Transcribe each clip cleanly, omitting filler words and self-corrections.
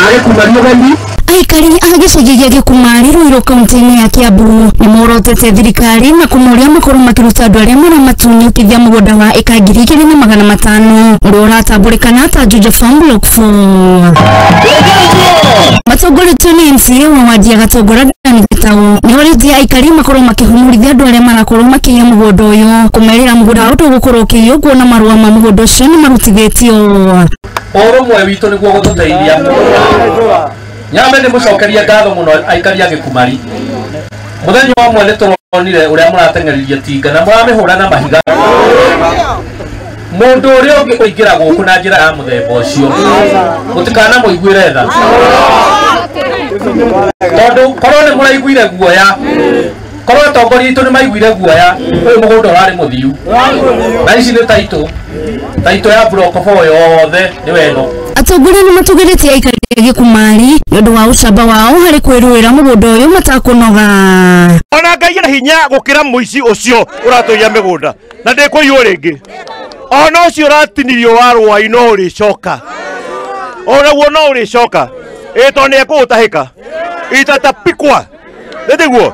Agĩkumari ũgeni. Aikari a gĩcagi gĩa Gĩkumari Ruiru kaunti-inĩ ya Kiambu nĩ morotete thirikari na kũmoria makorwo makĩruta andũ arĩa maramatunyũkithia mũgũnda wa ĩka 2500 ũrĩa ũratambũrĩkana ta Juja Farm Block 4. Matongoretio nĩ MCA wa wadi ya Gatongora Dan Gĩtaũ nĩorĩtie aikari makorwo makĩhumũrithia andũ arĩa marakorwo makĩiya mũgũnda ũyũ, kũmerĩra mũgũnda ũtũgũkorwo ũkĩiywo kuona marũa ma mũgũnda ũcio nĩ marutithĩtio. Ũrũmwe witũ nĩguo gũtũteithia. Nyambe nĩ mũcokerie ngatho mũno aikari a Gĩkumari. Mũthenya ũmwe nĩ tũronire ũrĩa mũrateng'eririe tinga na mũramĩhũra na mahiga. Mũndũ ũrĩa ũngĩ kũingĩra gũkũ na njĩra ya mũthemba ũcio mũtikanamũiguĩre tha, tondũ korwo nĩ mũraiguire guoya, korwo atongoria aitũ nĩ maiguire guoya, ũyũ mũgũnda ũrarĩ mũthiu. Na ici nĩ taitũ ya block 4 yothe nĩ weno. Atongoria nĩ matũgĩrĩtie aikari a Gĩkumari nĩ ũndũ wa ũcamba wao harĩ kwĩrũĩra mũgũnda ũyũ matakũnoga. Ona Ngai ena hinya gũkĩra mũici ũcio ũratũiya mĩgũnda na ndĩkũiywo rĩngĩ. Ona ũcio ũratinirio wa rwai no ũrĩcoka, onaguo no ũrĩcoka, ĩ tondũ nĩ ekũũtahĩka itatapikwa. Nĩ tiguo?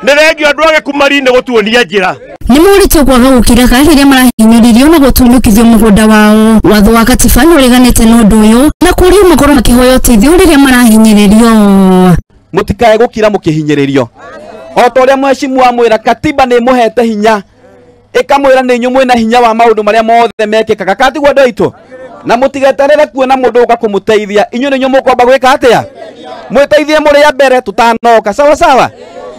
Nĩ thengio andũ a Gĩkumari nĩ gũtuonia njĩra. Nĩ morĩtio kwaga gũkiraga rĩrĩa marahinyĩrĩrio na gũtunyũkithio mũgũnda wao. Watho wa katiba nĩ ũreganĩte na ũndũ ũyũ na kũũrio makorwo makĩhoya ũteithio rĩrĩa marahinyĩrĩrio. Mũtikae gũkira mũkĩhinyĩrĩrio. O ta ũrĩa mheshimiwa amwĩra, katiba nĩ ĩmũhete hinya, ĩkamwĩra nĩ inyuĩ mwĩna hinya wa maũndũ marĩa mothe mekĩkaga. Katiguo andũ aitũ? Na mũtigeterere kuona mũndũ ũka kũmũteithia. Inyuĩ nĩ inyuĩ mũkwamba gwĩka atĩa? Mwĩteithie mũrĩ a mbere tũtanoka. Sawa sawa?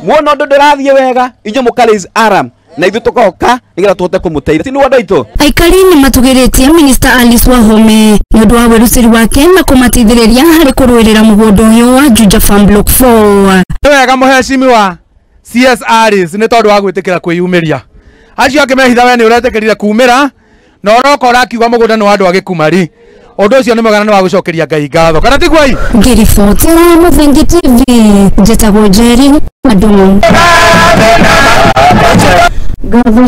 Muona ũndũ ndũrathiĩ wega, inyuĩ mũka raise alarm na ithuĩ tũkoka nĩgetha tũhote kũmũteithia. Ti nĩguo andũ aitũ? Aikari nĩ matũgĩrĩtie Minister Alice Wahome nĩ ũndũ wa wĩrutĩri wake na kũmateithĩrĩria harĩ kũrũĩrĩra mũgũnda ũyũ wa Juja Farm Block 4. Nĩ wega mũhecimiwa CS Alice nĩ tondũ wa gwĩtĩkĩra kwĩyumĩria. Acio angĩ mehitha we nĩ ũretĩkĩrire kumĩra na ũroka ũrakiuga mũgũnda nĩ wa andũ a Gĩkumari. Ũndũ ũcio nĩ mwega na nĩ wa gũcokeria Ngai ngatho. Kana tiguo ĩ? Ngĩribotera Mũthingi TV, njĩtagwo Njeri Madumu. Ngatho.